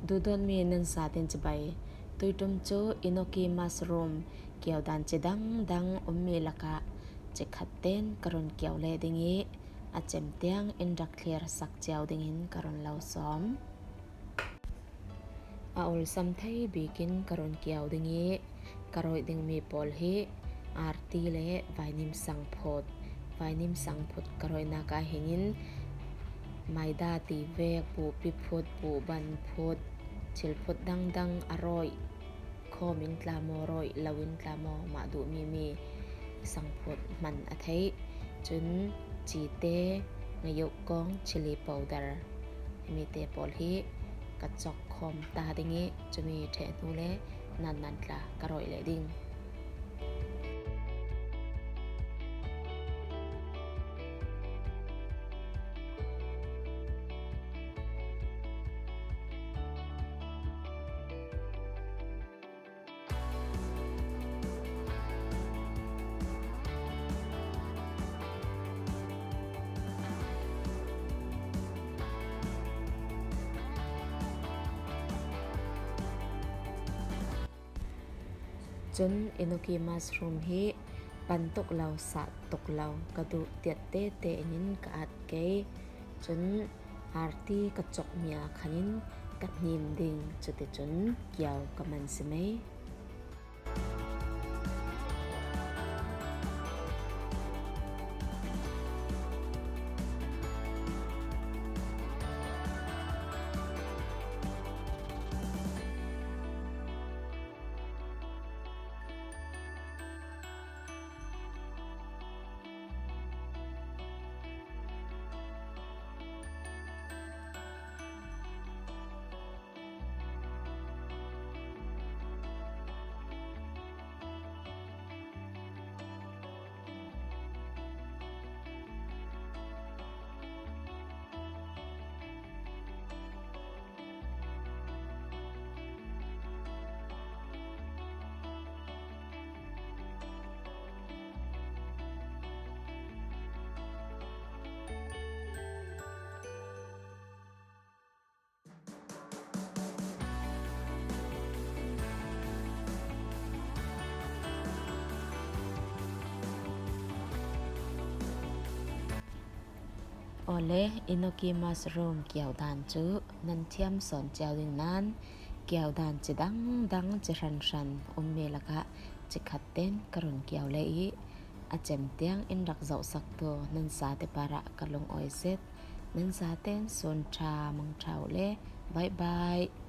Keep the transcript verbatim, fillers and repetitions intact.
Duhdawtmi nan zaten cibai. Tuiṭum cu enoki mushroom kiau dan cidang dang ummi lakah cikhat ten ka run kiau leh ding i a cem tiang in rak thlir sak cio dingin ka run lo sawm. A olsam thei bikin ka run kiau ding i ka rawih dingmi pawl hi arti le vainim sangphut, vainim sangphut ka rawihnak ah hin in maida ti vek, buhpi phut, buhban phut, thil phut dangdang a rawih khawm in tla maw, rawih lo in tla maw, mah duhmi mi sangphut hman a theih. Cun cite, ngayoh kong, chili powder, himi te pawl hi ka cawk khawm ta ding i cumi ṭheh hnu le nan nan tla ka rawih leh ding. Cun enoki mushroom hi pan tuk lo, sah tuk lo, ka duh tiat tete in in ka at kei. Cun arti ka cawkmi ah khan in ka hnim ding, cuticun kiau ka man si mei. Awle, enoki mushroom kiau dan cu nan thiam sawn cio ding nain kiau dan cidang dang, cihranhran ummi lakah cikhat ten ka run kiau leh i a cem tiang in rak zohsaktu nan zate parah ka lungawi zet. Nan zaten sun ṭha mang ṭha u le, bye bye.